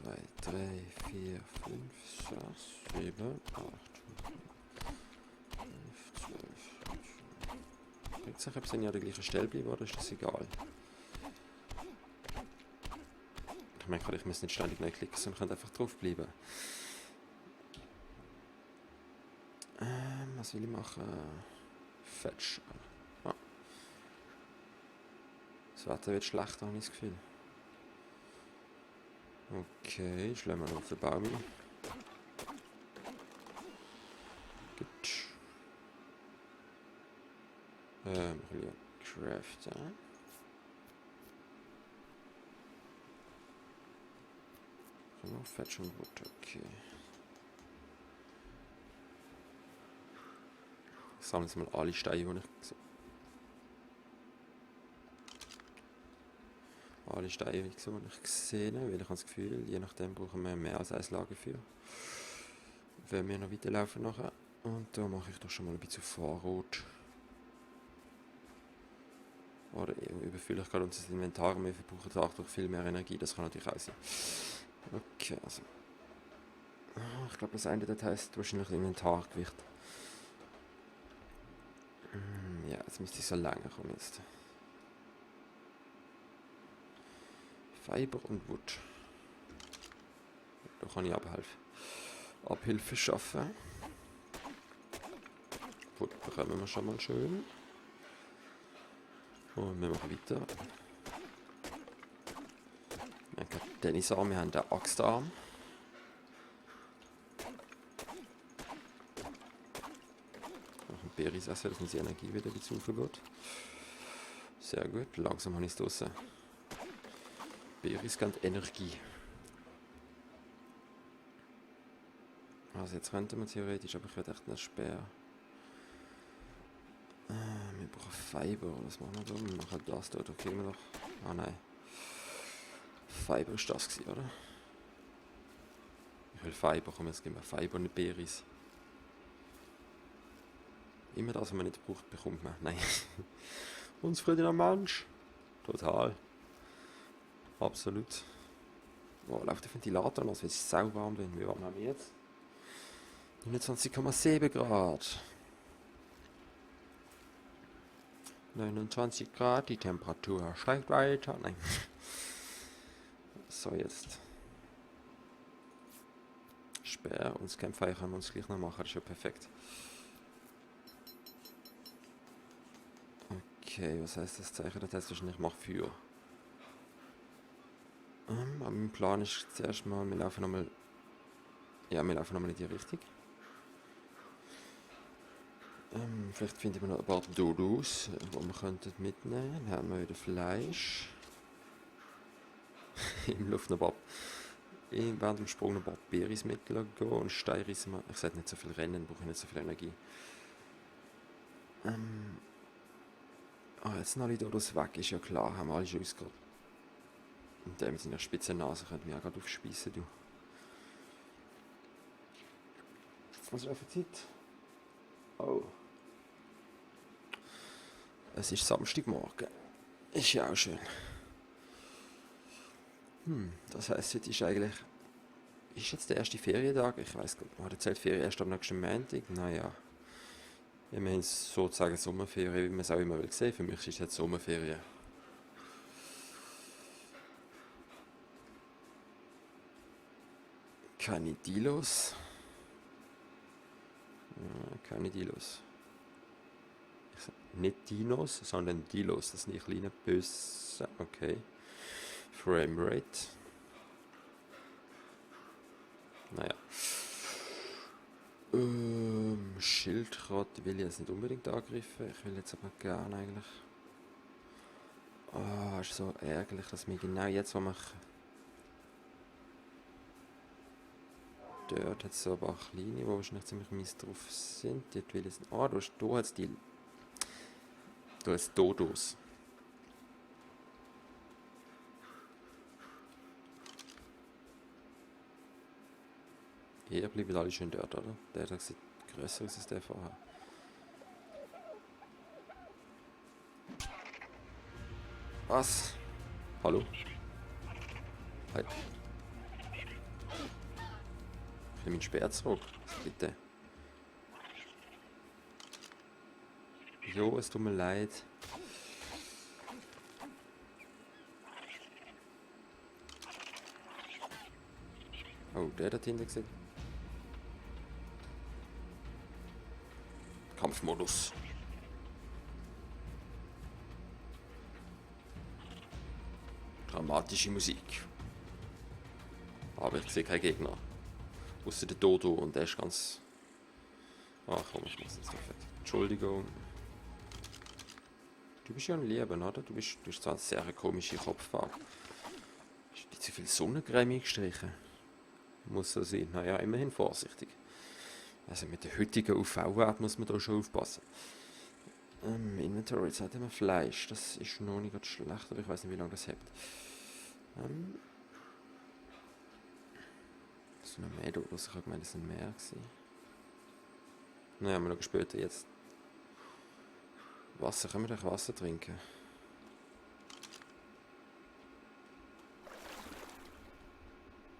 2, 3, 4, 5, 6, 7, 8, 11, 12. Bringt sich, ob sie an der gleichen Stelle bleiben, oder ist das egal? Ich merke, ich muss nicht ständig neu klicken, sondern kann einfach drauf bleiben. Was will ich machen? Fetch. Ah. Das Wetter wird schlechter, habe ich das Gefühl. Okay, schlagen wir noch auf den Baum ein. Gut. Ein bisschen craften. Noch Fetch und Wood, okay. Ich sammle jetzt mal alle Steine, die ich alle Steine, die ich gesehen habe, weil ich habe das Gefühl, je nachdem brauchen wir mehr als ein Lager für. Wenn wir noch weiterlaufen nachher. Und da mache ich doch schon mal ein bisschen Vorrat. Oder überfülle ich gerade unser Inventar und wir verbrauchen dadurch viel mehr Energie, das kann natürlich auch sein. Okay, also. Ich glaube, das eine das heisst wahrscheinlich Inventargewicht. Ja, jetzt müsste ich so lange kommen jetzt. Fiber und Wood. Da kann ich Abhilfe schaffen. Wood bekommen wir schon mal schön. Und wir machen weiter. Wir haben den Tennisarm, wir haben den Axtarm. Noch ein Beeris essen, dass unsere Energie wieder ein bisschen aufgeht. Sehr gut, langsam habe ich es draussen. Beeris geben Energie. Also jetzt könnten wir theoretisch, aber ich werde echt einen Speer. Wir brauchen Fiber, was machen wir da? Wir machen das da, kriegen wir doch. Ah nein. Fiber ist das gewesen, oder? Ich will Fiber, komm jetzt geben wir Fiber und Beeris. Immer das, was man nicht braucht, bekommt man. Nein. Unzufriedener Mensch. Total. Absolut. Oh, läuft der Ventilator los, weil es sau warm drin. Wie warm haben wir jetzt? 29,7 Grad. 29 Grad, die Temperatur steigt weiter. Nein. So, jetzt. Sperr und das Campfire können wir uns gleich noch machen, das ist ja perfekt. Okay, was heißt das Zeichen? Das heißt wahrscheinlich, ich mache Feuer. Aber mein Plan ist zuerst mal, wir laufen nochmal. Ja, wir laufen nochmal in die Richtung. Vielleicht finden wir noch ein paar Dodos, die wir könnten mitnehmen. Dann haben wir wieder Fleisch. Im Luft noch ein paar. Während dem Sprung noch ein paar Beeris mitgehen und Steinrissen machen. Ich sollte nicht so viel rennen, brauche nicht so viel Energie. Jetzt sind alle Dodos weg, ist ja klar, haben wir alle schon ausgegraben. Und dem sind ja spitze Nase, könnten wir auch gerade aufspiessen, du. Was ist für Zeit? Oh. Es ist Samstagmorgen. Ist ja auch schön. Das heisst, heute ist eigentlich. Ist jetzt der erste Ferientag? Ich weiss gar nicht. Hat erzählt, Ferien erst am nächsten Montag? Naja. Wir haben sozusagen Sommerferien, wie man es auch immer will sehen. Für mich ist es jetzt Sommerferien. Keine Dilos. Ja, keine Dilos. Nicht Dinos, sondern Dilos. Das sind die kleinen Bösen. Okay. Framerate. Naja. Schildkröte will ich jetzt nicht unbedingt angreifen. Ich will jetzt aber gerne eigentlich. Ist so ärgerlich, dass wir genau jetzt, wo wir. Dort hat es so ein paar kleine, die wahrscheinlich ziemlich mies drauf sind. Dort will ich es. Da hat es die. Da ist Dodos. Hier bleiben alle schön dort, oder? Der sieht grösser aus als der vorher. Was? Hallo? Halt. in meinen Speer zurück. Bitte. Jo, es tut mir leid. Oh, der hat hinten gesehen. Kampfmodus. Dramatische Musik. Aber ich sehe keinen Gegner. Außer der Dodo und der ist ganz... Ach komm, ich mach's jetzt perfekt. Entschuldigung. Du bist ja ein Leben, oder? Du hast zwar eine sehr komische Kopffarbe. Hast du zu viel Sonnencreme gestrichen? Muss so sein. Naja, immerhin vorsichtig. Also mit der heutigen UV-Wert muss man da schon aufpassen. Inventory, jetzt hat wir Fleisch. Das ist noch nicht ganz schlecht, aber ich weiß nicht, wie lange das hält. Das sind noch mehr Dodos. Ich habe gemeint, das sind mehr gewesen. Naja, wir schauen später jetzt. Wasser, können wir doch Wasser trinken?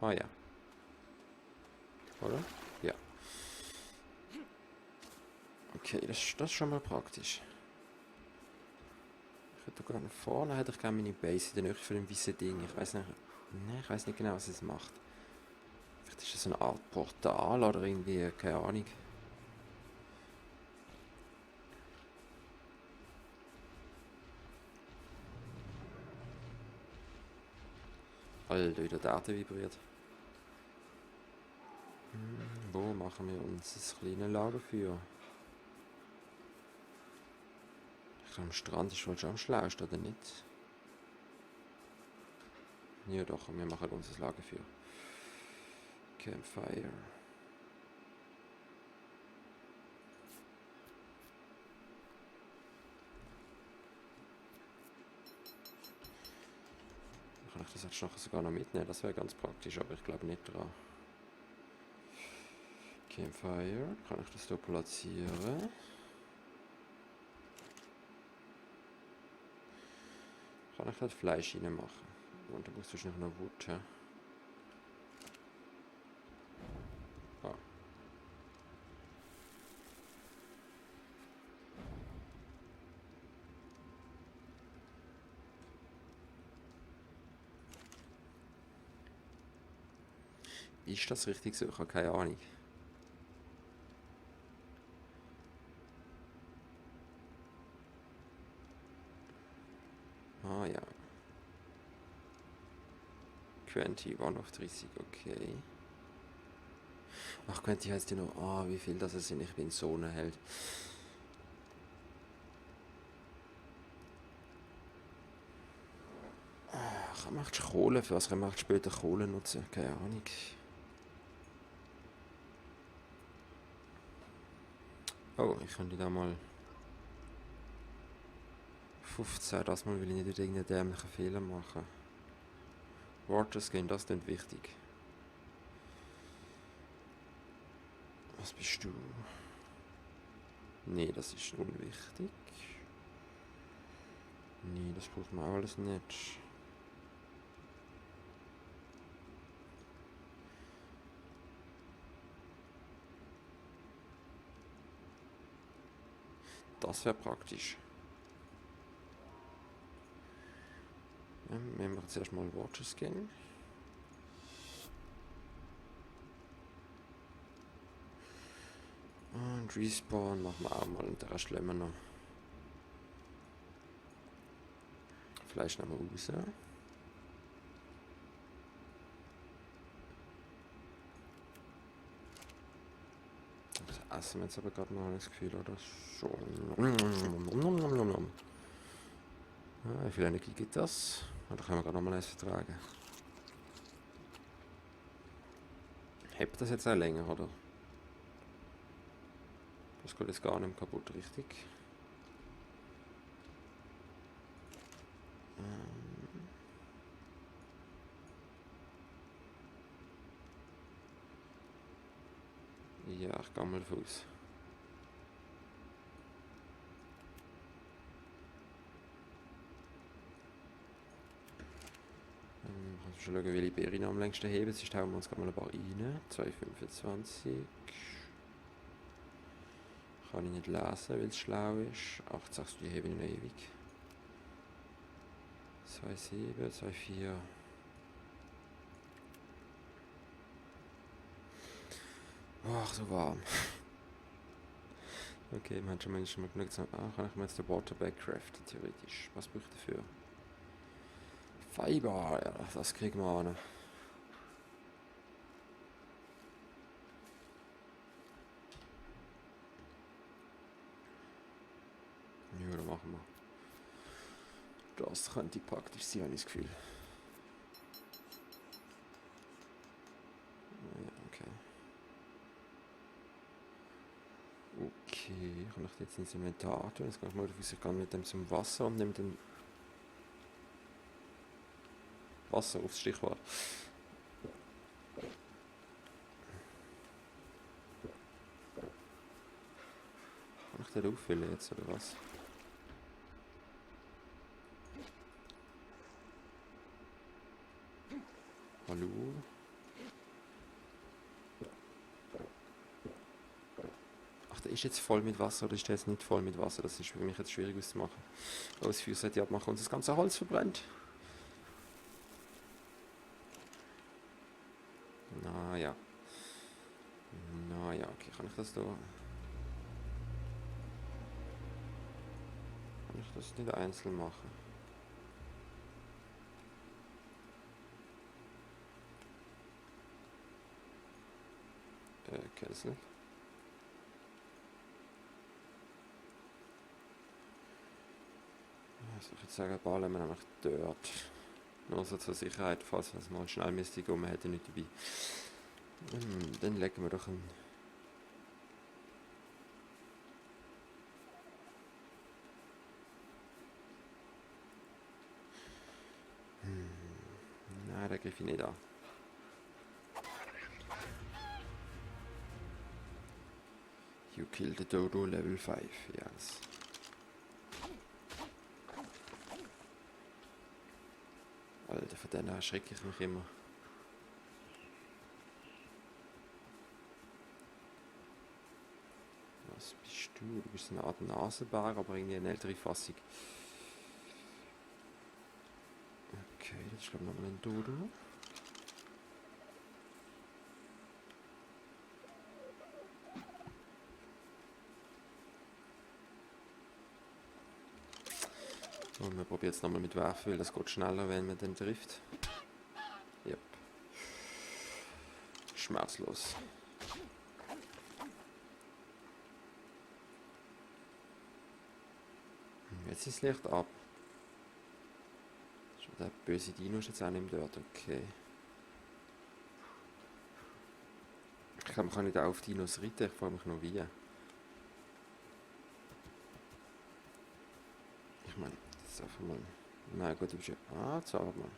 Ah ja. Oder? Ja. Okay, das ist schon mal praktisch. Ich hätte gerne vorne, hätte ich gerne meine Base in der Nähe für ein weißes Ding. Ich weiß nicht. Nein, ich weiß nicht genau, was es macht. Vielleicht ist das eine Art Portal oder irgendwie, keine Ahnung. Alter, wieder die Erde vibriert. Wo machen wir uns ein kleines Lagerfeuer? Ich glaube, am Strand ist wohl schon am schlauesten, oder nicht? Ja doch, wir machen uns ein Lagerfeuer. Campfire. Kann ich das jetzt nachher sogar noch mitnehmen? Das wäre ganz praktisch, aber ich glaube nicht dran. Campfire. Kann ich das hier platzieren? Kann ich das Fleisch reinmachen? Und da musst du wahrscheinlich noch Wut, ja? Ah. Ist das richtig so? Ich habe keine Ahnung. Ah ja. 20, 1 auf 30, okay. Ach, 20 heißt ja noch, wie viel das sind, ich bin so ein Held. Ach, macht Kohle, für was macht später Kohle nutzen? Keine Ahnung. Oh, ich könnte da mal 15, das mal will ich nicht irgendeinen dämlichen Fehler machen. Water Skin, das ist wichtig. Was bist du? Nee, das ist unwichtig. Nee, das braucht man auch alles nicht. Das wäre praktisch. Wir machen zuerst mal Water Skin. Und Respawn machen wir auch mal und den Rest lassen wir noch. Fleisch nehmen wir raus. Das essen wir jetzt aber gerade noch das Gefühl, oder? So. Ja, wie viel Energie gibt das? Da können wir gerade nochmal eins vertragen. Hebt das jetzt auch länger, oder? Das geht jetzt gar nicht mehr kaputt, richtig? Ja, ich gehe mal Fuß. Schon schauen, welche Beere noch am längsten heben. Sonst hauen wir uns gerade mal ein paar rein. 2,25. Kann ich nicht lesen, weil es schlau ist. 8,6, die heben ich noch ewig. 2,7, 2,4. Ach, so warm. Okay, wir haben schon mal genug gesagt. Kann ich mir jetzt den Waterback craften, theoretisch. Was brauche ich dafür? Fiber, ja, das kriegen wir an. Ja, dann machen wir. Das könnte praktisch sein, habe ich das Gefühl. Ja, okay. Okay, kann ich jetzt ins Inventar tun? Jetzt kann ich mal mit dem zum Wasser und nehme den Wasser aufs Stichwort. Kann ich den auffüllen jetzt, oder was? Hallo? Ach, der ist jetzt voll mit Wasser oder ist der jetzt nicht voll mit Wasser? Das ist für mich jetzt schwierig auszumachen. Das Feuer sollte ich abmachen und das ganze Holz verbrennt. Naja. Naja, okay, kann ich das da... Kann ich das nicht einzeln machen? Kessel. Also ich würde sagen, ballen wir nämlich dort. Nur so zur Sicherheit, falls wir es mal schnell müsste gehen, wir hätten nicht dabei. Dann legen wir doch einen... Nein, den greife ich nicht an. You killed the dodo level 5, yes. Alter, von denen erschrecke ich mich immer. Was bist du? Du bist eine Art Nasenbär, aber irgendwie eine ältere Fassung. Okay, das ist glaube ich nochmal ein Dodo. Und wir probieren jetzt nochmal mit Werfen, weil das geht schneller, wenn man den trifft. Yep. Schmerzlos. Jetzt ist das Licht ab. Schon der böse Dino ist jetzt auch nicht mehr dort, okay. Ich glaube, man kann nicht auf Dinos reiten, ich frage mich noch wie. Ich meine, das ist einfach mal... Nein, gut, du bist ja... Ah, jetzt aber mal.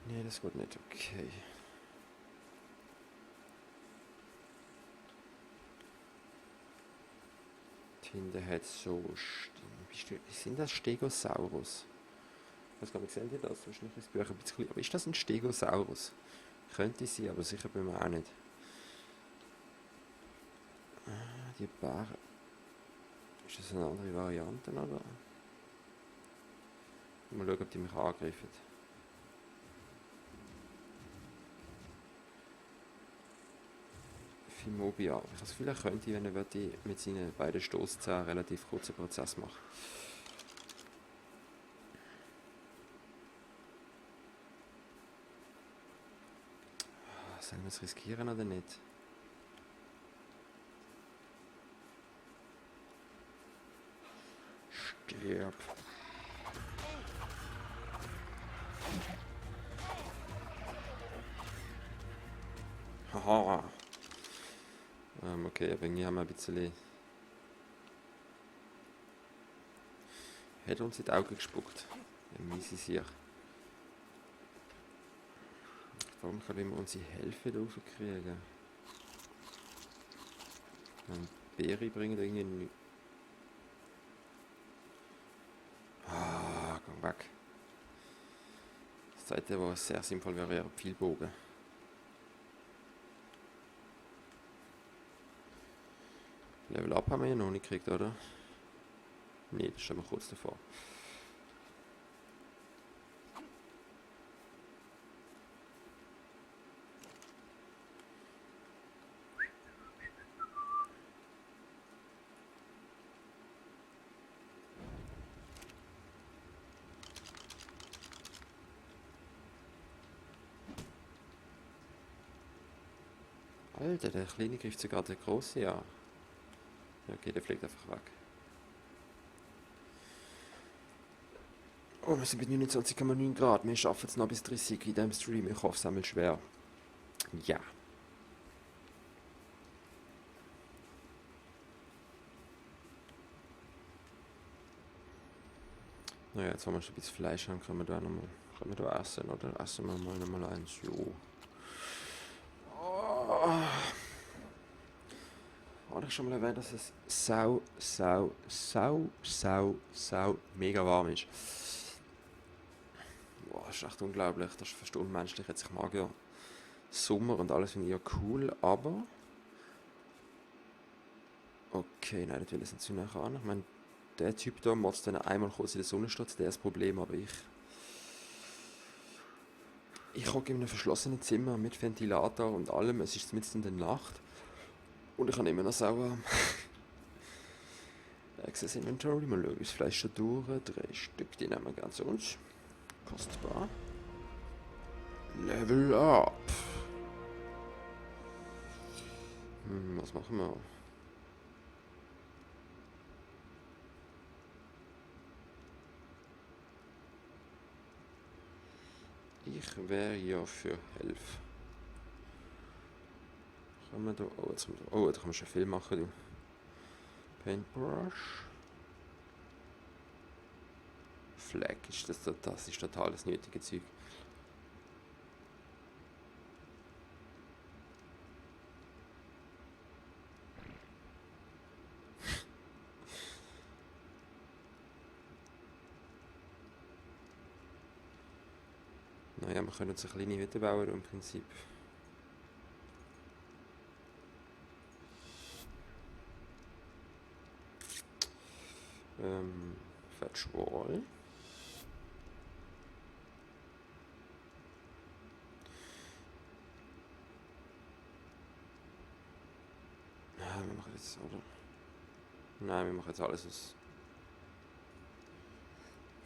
Nee, das geht nicht, okay. Hinten hat so... Sind das Stegosaurus? Ich weiß gar nicht, sehen die das? Wahrscheinlich ist das Buch ein bisschen klein. Aber ist das ein Stegosaurus? Könnte sein, aber sicher bin ich mir auch nicht. Ah, die Bären. Ist das eine andere Variante, oder? Mal schauen, ob die mich angreifen. Phimobia. Ich habe das Gefühl, er könnte, wenn er mit seinen beiden Stosszähnen einen relativ kurzen Prozess machen. Sollen wir es riskieren oder nicht? Stirb. Haha. Okay, aber irgendwie haben wir ein bisschen... Hat uns in die Augen gespuckt. Ein miese Sieg. Warum können wir unsere Hilfe da raufkriegen? Ein Beere bringt irgendwie nichts. Ah, komm weg. Das zweite, was sehr sinnvoll wäre, wäre Pfeilbogen. Level Up haben wir ja noch nicht gekriegt, oder? Ne, das stehen wir kurz davor. Alter, der Kleine greift sogar der Große an. Ja, okay, der fliegt einfach weg. Oh, wir sind bei 29,9 Grad. Wir schaffen es noch bis 30 in diesem Stream. Ich hoffe, es ist schwer. Ja. Naja, jetzt haben wir schon ein bisschen Fleisch haben. Können wir da essen? Oder essen wir mal nochmal eins? Jo. Habe ich schon mal erwähnt, dass es sau mega warm ist. Boah, das ist echt unglaublich. Das ist fast unmenschlich. Jetzt, ich mag ja Sommer und alles finde ich ja cool, aber... Okay, nein, das will ich nicht zu nah an. Ich meine, der Typ da muss dann einmal kurz in der Sonne steht, der ist das Problem, aber ich hocke in einem verschlossenen Zimmer mit Ventilator und allem, es ist mitten in der Nacht und ich habe immer noch sauer. Access Inventory, mal schauen, das Fleisch schon durch, 3 Stück, die nehmen wir ganz zu uns. Kostbar. Level Up. Was machen wir? Ich wäre ja für 11. Können wir da... Oh, da kann man schon viel machen, du. Paintbrush. Flag ist das ist total das nötige Zeug. Naja, wir können uns eine kleine Hütte bauen im Prinzip. Fetch Wall. Ja, wir machen jetzt, oder? Nein, wir machen jetzt alles aus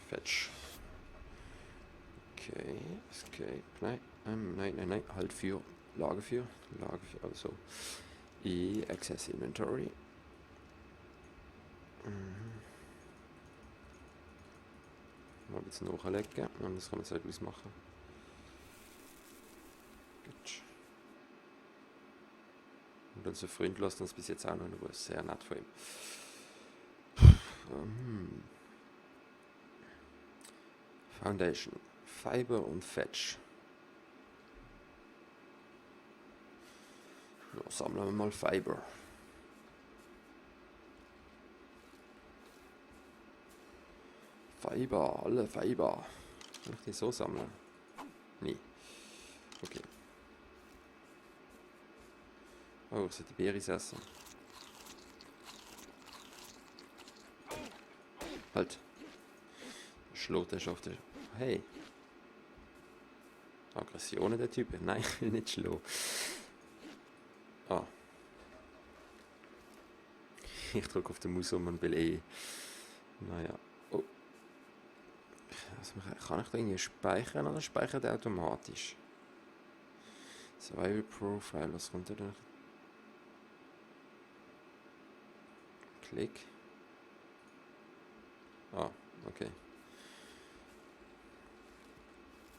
Fetch. Okay, Escape. Nein, halt für Lagerfeuer, also Access Inventory. Mal jetzt nachlegen und das kann man selbst machen. Gut. Und unser Freund lässt uns bis jetzt auch noch in Ruhe. Sehr nett von ihm. Foundation. Fiber und Fetch. Ja, sammeln wir mal Fiber. Fiber, alle Fiber. Kann ich die so sammeln? Nee. Okay. Oh, ich sollte die Beeris essen. Halt. Schlägt er schon auf der... Hey. Aggressionen der Typ? Nein, ich will nicht schlagen. Ah. Ich drücke auf den Maus und will eh... Naja. Oh. Kann ich da irgendwie speichern oder speichert er automatisch? Survival Profile, was kommt da denn? Klick. Ah, okay.